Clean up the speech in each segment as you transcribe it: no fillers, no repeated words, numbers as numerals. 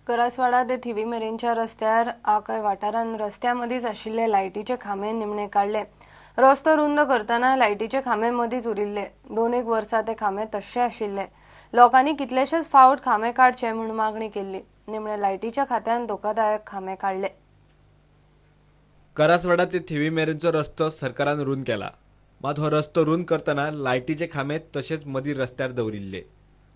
करासवाडा ते थिवी मेरेनच्या रस्त्यार आकय वाठारांत रस्त्या मदींच आशिल्ले लायटीचे खांबे निमणे काडले. रस्तो रुंद करतना लायटीचे खांबे मदींच उरिल्ले. दोन एक वर्सां ते खांबे तश्शे आशिल्ले. लोकांनी कितलेशेच फावट खांबे काडचे म्हूण मागणी केल्ली. निमणे लायटीच्या खात्यान धोकादायक खांबे काडले. करासवाडा ते थिवी मेरेनचो रस्तो सरकारान रुंद केला. मात हो रस्तो रुंद करतना लायटीचे खांबे तशेंच मदीं रस्त्यार दवरिल्ले.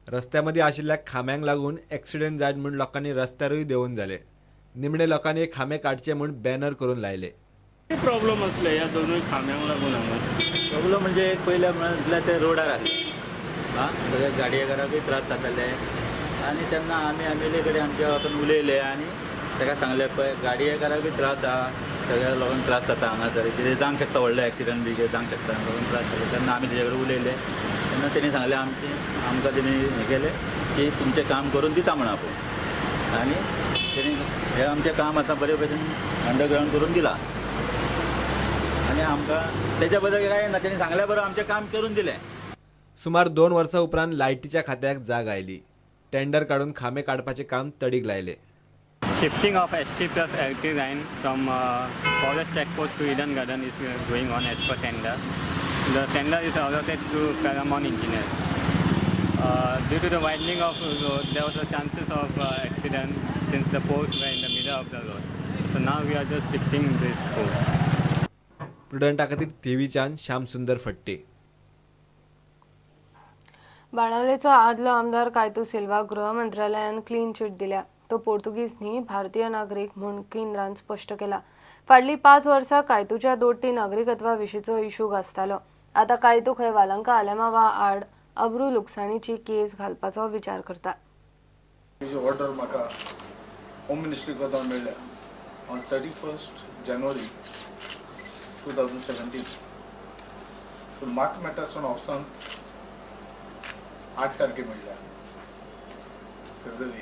रस्त्या मदीं आशिल्ल्या खांब्यांक लागून एक्सिडेंट जायत म्हूण लोकांनी रस्त्यारूय देंवून जाले. निमणे लोकांनी खांबे काडचे म्हूण बॅनर करून लायले. प्रॉब्लम आसले ह्या दोनूय खांब्यांक लागून हांगा प्रॉब्लम म्हणजे एक पयले म्हटल्यार ते रोडार आसले, आं सगळे गाडयेकारांकूय त्रास जाताले आनी तेन्ना आमी एम एल ए कडेन आमच्या वचून उलयले आनी ताका सांगलें पळय गाडयेकारांकूय त्रास आहा, सगळ्या लोकांक त्रास जाता हांगासर, कितें जावंक शकता, व्हडलो एक्सिडंट बी कितें जावंक शकता, लोकांक त्रास जाता. तेन्ना आमी तेजे कडेन उलयले तेन्ना तेणी सांगलें आमचें आमकां तेणी हें केलें की तुमचें काम करून दिता म्हण आपूण, आनी तेणी हें आमचें काम आतां बरे भशेन अंडरग्रावंड करून दिलां आनी आमकां तेच्या बद्दल कांय ना, तेणी सांगल्या बरोबर आमचें काम करून दिलें. सुमार 2 वर्सां उपरांत लायटीच्या खात्याक जाग आयली. टेंडर काडून खांबे काडपाचें काम तडीक लायलें. Shifting of ST plus LT line from Forest Check Post to Eden Garden is going on as per tender. The tender is allotted to Paramount Engineers. Due to the widening of the road, there was a chances of accident since the poles were in the middle of the road. So now we are just shifting this poles. प्रुडंटा खातीर थिवीच्यान श्याम सुंदर फट्टे. बाणावलेचो आदलो आमदार कायतू सिल्वा गृह मंत्रालयान clean chit दिल्या. तो पोर्तुगीज न्ही, भारतीय नागरीक म्हूण केंद्रान स्पश्ट केला. फाटलीं 5 वर्सां कायतूच्या दोट्टी नागरिकत्वा विशींचो इशू गाजतालो. आतां कायतू खंय वालंका आलेमावा आड अब्रू लुकसाणीची केस घालपाचो विचार करता. जी ऑर्डर म्हाका होम मिनिस्ट्री कडल्यान मेळ्ळ्या ऑन 31 जानेवारी 2017, पूण म्हाका मेळटा आसतना ऑफिसांत 8 तारखे मेळ्ळ्या फेब्रुवारी.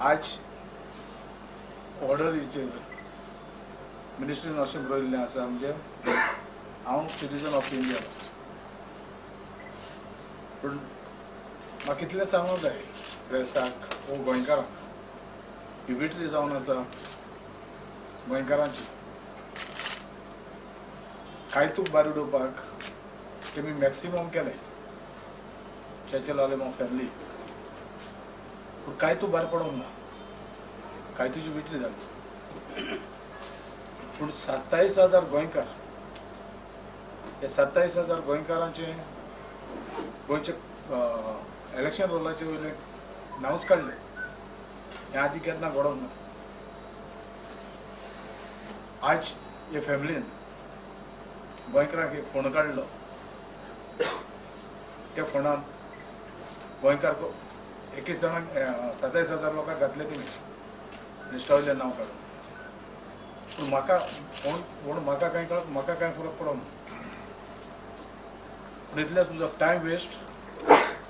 आज ऑर्डरीचेर मिनिस्ट्रीन अशें बरयल्लें आसा, म्हणजे हांव सिटीजन ऑफ इंडिया, पूण म्हाका इतलें सांगूंक जाय प्रेसाक वो गोंयकारांक, ही विटरी जावन आसा गोंयकारांची. कायतूक भायर उडोवपाक तेमी मॅक्सिमम केलें, चेचेल आलेमांव फॅमिली, पूण कायतू भायर पडोंक ना, कायतूची विटरी जाली. पूण 27,000 गोंयकार, हे 27,000 गोंयकारांचे गोंयचे इलेक्शन रोलाचे वयलें नांवच काडलें. हें आदी केन्ना घडोंक ना. आज हे फॅमिलीन गोंयकारांक एक फोंड काडलो, त्या फोंडांत गोंयकार 21 जाणांक 27,000 लोकांक घातले तेमी लिस्टा वयलें नांव काडून. पूण म्हाका फोंड म्हाका कांय कळ, म्हाका कांय फरक पडना. पूण इतलेंच म्हजो टायम वेस्ट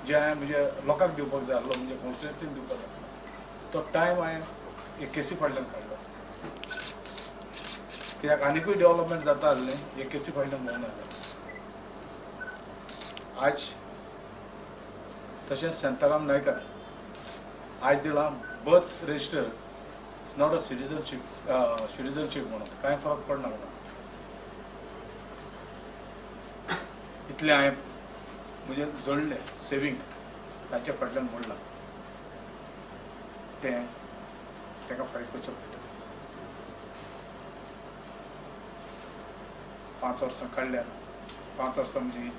जे हांवें म्हणजे लोकांक दिवपाक जाय आसलो, म्हणजे कॉन्स्टिट्युन्सीक दिवपाक जाय आसलो, तो टायम हांवें एक केसी फाटल्यान काडलो. कित्याक आनिकूय डेवलपमेंट जाता आसलें हे केसी फाटल्यान भोंवना जाल्यार. आज तशेंच शांताराम नायकान आयज दिलां birth register is not a citizenship म्हणून कांय फरक पडना म्हणून. इतलें हांवें म्हणजे जोडलें सेवींग ताचे फाटल्यान मोडलां, तें ताका फारीक करचें पडटलें. 5 वर्सां काडल्या, 5 वर्सां म्हणजे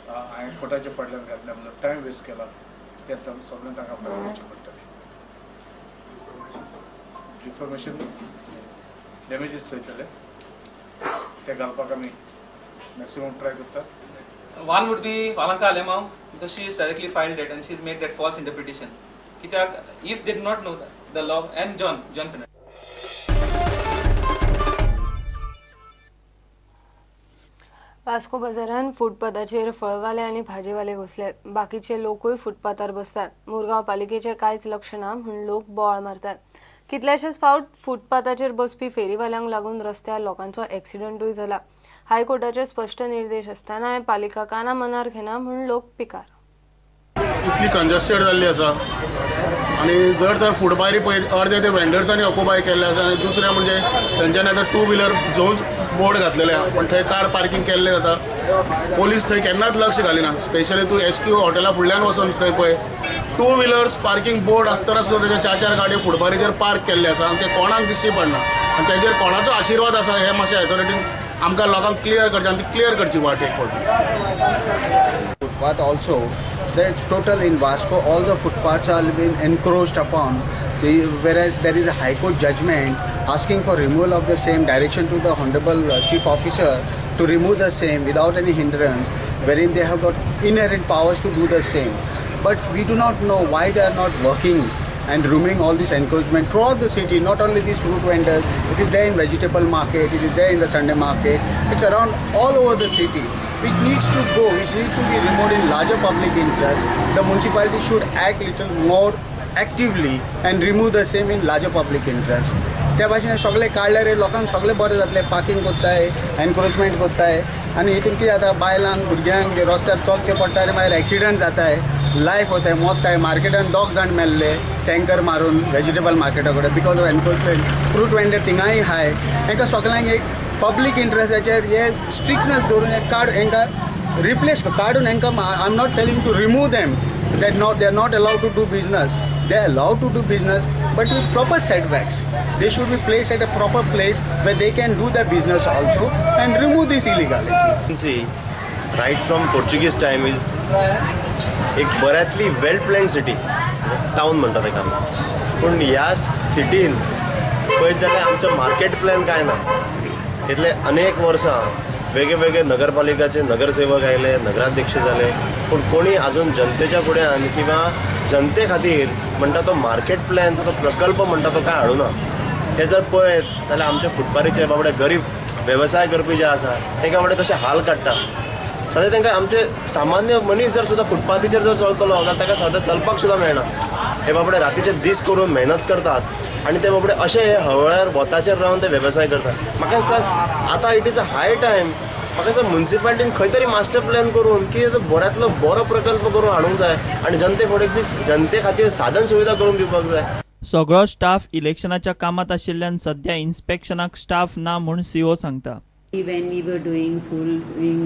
हांवें कोर्टाच्या फाटल्यान घातल्या, म्हजो टायम वेस्ट केला, तें सगळें ताका फारीक करचें पडटलें. डिफॉर्मेशन डॅमेजीस थंयतले ते घालपाक आमी मॅक्सिमम ट्राय करतात. One would be Valanka Alemao, because she has directly filed it and she has made that false interpretation. Kityak, if they did not know the law, and John Fernandez. Vasco बाजारान फुटपाथाचेर फळवाले आनी भाजीवाले घुसले. बाकीचे लोकूय फुटपाथार बसतात. मुरगांव पालिकेचें कांयच लक्ष ना म्हूण लोक बोवाळ मारतात. कितल्याशेच फावट फुटपाथाचेर बसपी फेरीवाल्यांक लागून रस्त्यार लोकांचो एक्सिडंटूय जाला. हायकोर्टाचे स्पश्ट निर्देश आसतनाय पालिका काना मनार घेना म्हूण लोक पिकार. इतली कंजस्टेड जाल्ली आसा आनी जर तर फुटपारी पळय अर्दे ते वेंडर्सांनी ऑक्युपाय केल्ले आसा आनी दुसरें म्हणजे तेंच्यांनी आतां टू व्हिलर झोन्स बोर्ड घातलेले आहा, पण थंय कार पार्कींग केल्लें जाता. पोलीस थंय केन्नाच लक्ष घालिना. स्पेशली तूं एच क्यू हॉटेला फुडल्यान वचोन थंय पळय, टू व्हिलर्स पार्कींग बोर्ड आसतना सुद्दां तेजे चार चार गाडयो फुटपारीचेर पार्क केल्ले आसा आनी ते कोणाक दिश्टी पडना आनी तेजेर कोणाचो आशिर्वाद आसा हें मातशें ऑथॉरिटीन आमकां लोकांक क्लियर करचें आनी ती क्लियर करची वाट एक फावटी. Footpath also, the total in Vasco, all the footpaths are been encroached upon. Whereas there is a High Court judgment asking for removal of the same, direction to the Honorable Chief Officer to remove the same without any hindrance, wherein they have got inherent powers to do the same. But we do not know why they are not working and removing all this encroachment throughout the city, not only these fruit vendors, it is there in vegetable market, it is there in the Sunday market, it's around all over the city, which needs to go, which needs to be removed in larger public interest. The municipality should act little more actively and remove the same in larger public interest. त्या भाशेन सगळे काडल्यार लोकांक सगळें बरें जातलें. Parking कोत्ताय, encroachment कोत्ताय आनी हितून कितें जाता, बायलांक भुरग्यांक रस्त्यार चलचें पडटा आनी मागीर एक्सिडंट जाताय, लायफ वताय, मोत्ताय. मार्केटान दोग जाण मेल्ले टँकर मारून वेजिटेबल मार्केटा कडेन because of encroachment. Fruit vendor थिंगाय हाय. हेंकां सगळ्यांक एक पब्लीक इंट्रस्टाचेर हे स्ट्रिक्टनेस दवरून हे काड, हेंकां रिप्लेस काडून हेंकां. I am not telling to remove them, that not they are not allowed to do business. They are allowed to do business, but with proper setbacks. They should be placed at a proper place where they can do their business also and remove this illegality. See, right from Portuguese time is एक बऱ्यांतली वेल plan city town म्हणटा ताका आमी. पूण ह्या सिटीन पळयत जाल्यार आमचो मार्केट प्लॅन कांय ना. इतले अनेक वर्सां वेगळे वेगळे नगरपालिकाचे नगरसेवक आयले, नगराध्यक्ष जाले, पूण कोणी अजून जनतेच्या फुड्यान किंवा जनते खातीर म्हणटा तो मार्केट प्लॅन, तो प्रकल्प म्हणटा तो कांय हाडूना. हे जर पळयत जाल्यार आमच्या फुटपारीचे बाबडे गरीब वेवसाय करपी जे आसा तांकां बाबडे कशे हाल काडटा. सद्या तांकां आमचे सामान्य मनीस जर सुद्दां फुटपाथीचेर जर चलतलो जाल्यार ताका सादें चलपाक सुद्दां मेळना. हे बाबडे रातीचे दीस करून मेहनत करतात आनी ते बाबडे अशे हे हळ्ळ्यार वताचेर रावन ते वेवसाय करतात. म्हाका दिसता आतां it is a high time, म्हाका दिसता मुन्सिपालिटीन खंय तरी मास्टर प्लॅन करून की बऱ्यांतलो बरो प्रकल्प करून हाडूंक जाय आनी जनते फुडें जनते खातीर साधन सुविधा करून दिवपाक जाय. सगळो स्टाफ इलेक्शनाच्या कामात आशिल्ल्यान सध्या इन्स्पेक्शनाक स्टाफ ना म्हूण सीओ सांगता. When we were doing full swing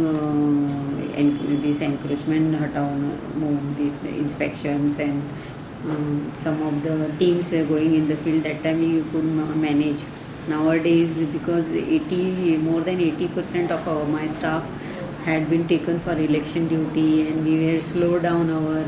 this encroachment हटाव move, these inspections and some of the teams were going in the field, that time we could manage. Nowadays, because 80 more than 80% of our my staff had been taken for election duty and we were slow down our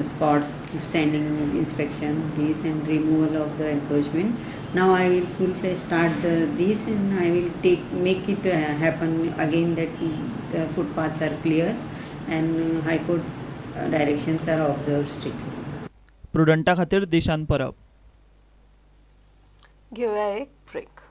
squads standing inspection this and removal of the encroachment. Now I will full fledged start the this and I will take make it happen again that the footpaths are clear and High Court directions are observed strictly. प्रुडंटा खातीर दिशान परब. घेऊया एक break.